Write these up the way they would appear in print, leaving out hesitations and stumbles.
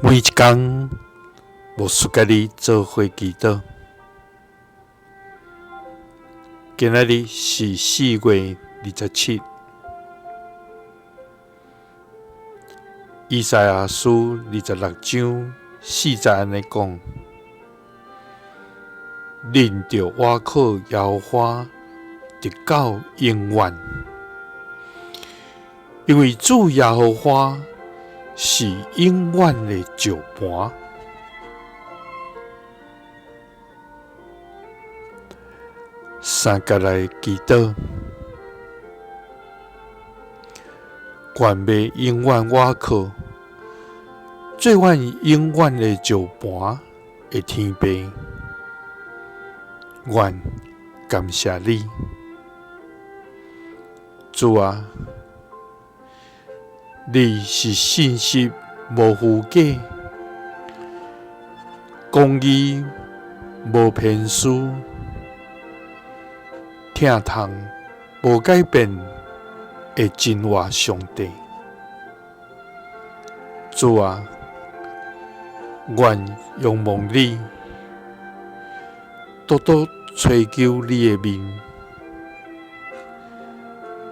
每一工，牧師佮你做伙祈禱。今仔日是4月27，以賽亞書26章4節按呢講：恁著倚靠耶和華，直到永遠，因為主耶和華是永遠的石磐。三佮來祈禱，願欲永遠倚靠，做阮永遠的石磐的天父，阮感謝你，主啊，你是信實無虛假，公義無偏私，疼痛無改變的真活上帝。主啊，阮仰望你，獨獨揣求你的面，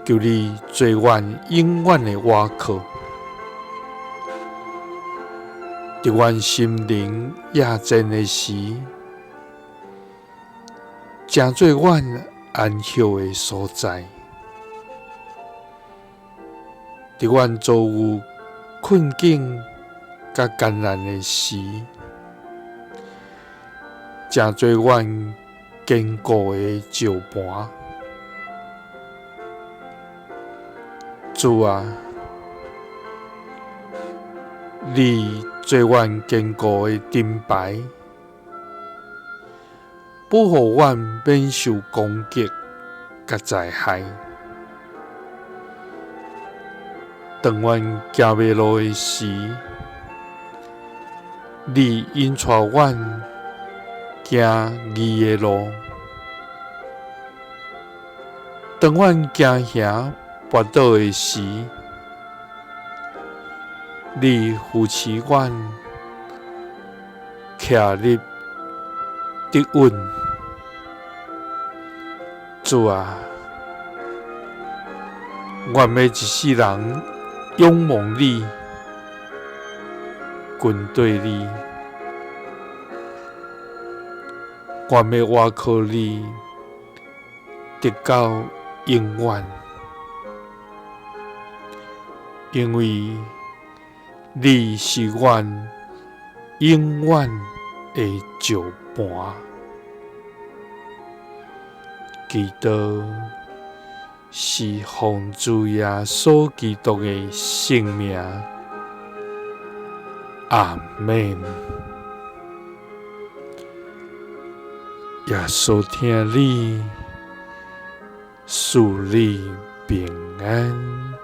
求你做阮永遠的倚靠。佇阮心靈夜戰的時，成做阮安歇的所在；佇阮遭遇困境佮艱難的時，成做阮堅固的石磐。主啊，你做阮堅固的盾牌，保護阮免受攻擊佮災害。當阮行迷路的時，你引帶阮行義的路；當阮驚惶跋倒的時，你扶持阮徛立得穩。主啊，願欲一世人仰望你，跟綴你，願欲倚靠你，直到永遠，因為你是阮永遠的石磐。祈禱是奉主耶穌基督的聖名，阿們。耶穌疼你，賜你平安。